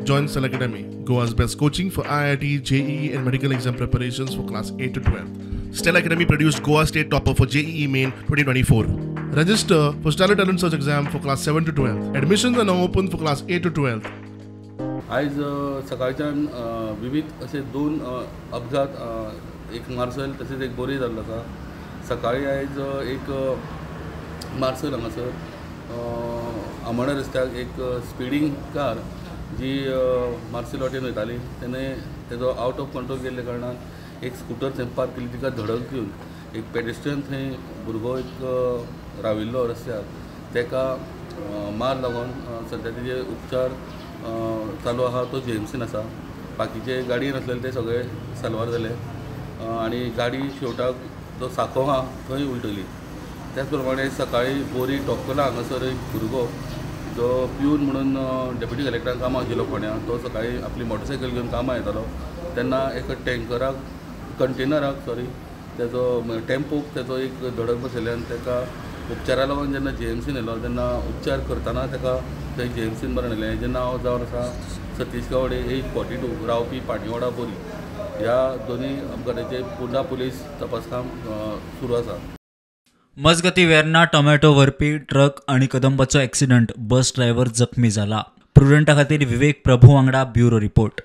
Join Stellar Academy, Goa's best coaching for IIT, JEE and medical exam preparations for class 8 to 12. Stellar Academy produced Goa State Topper for JEE Main 2024. Register for Stellar Talent Search exam for class 7 to 12. Admissions are now open for class 8 to 12. आयज सकाळच्यान विविध असे दोन अपघात, एक मार्सेल तसेच एक बोरी जाल्लो आसा. सकाळी आयज एक मार्सेल हांगासर आमोणा रस्त्याक एक स्पिडींग कार जी मार्सेल वाटेन वयताली तेणे तेजो आवट ऑफ कंट्रोल गेल्ल्या कारणान एक स्कुटर थंय पार्क केली, तिका धडक दिवन एक पेडेस्ट्रियन थंय भुरगो एक राविल्लो रस्त्यार, तेका मार लागून सद्या तेजे उपचार चालू आहा, तो जीएमसीन आसा. बाकीचे गाडयेन आसलेले ते सगळे साल्वार जाले आनी गाडी शेवटाक जो साको आहा थंय उलटली. त्याच प्रमाणे सकाळी बोरी टोपकला हांगासर एक भुरगो जो पिवन म्हणून डेप्युटी कलेक्टरान कामाक गेलो फोंड्या, तो सकाळी आपली मोटरसायकल घेवन कामाक येतालो तेन्ना एका टँकराक कंटेनराक सॉरी तेजो टेम्पोक तेजो एक धडक बसयल्ल्यान ताका उपचारा लागून जेन्ना जीएमसीन येयलो तेन्ना उपचार करतना ताका थंय जीएमसीन मरण आयलें. हेजें नांव जावन आसा सतीश गावडे, एज 42, रावपी पाणीवाडा बोरी. ह्या दोनूय अपघाताचेर पोंडा पुलीस तपासकाम सुरू आसा. मजगती वेर्ना टोमॅटो व्हरपी ट्रक आनी कदंबाचो एक्सिडंट, बस ड्रायव्हर जखमी जाला. प्रुडंटा खातीर विवेक प्रभू वांगडा ब्युरो रिपोर्ट.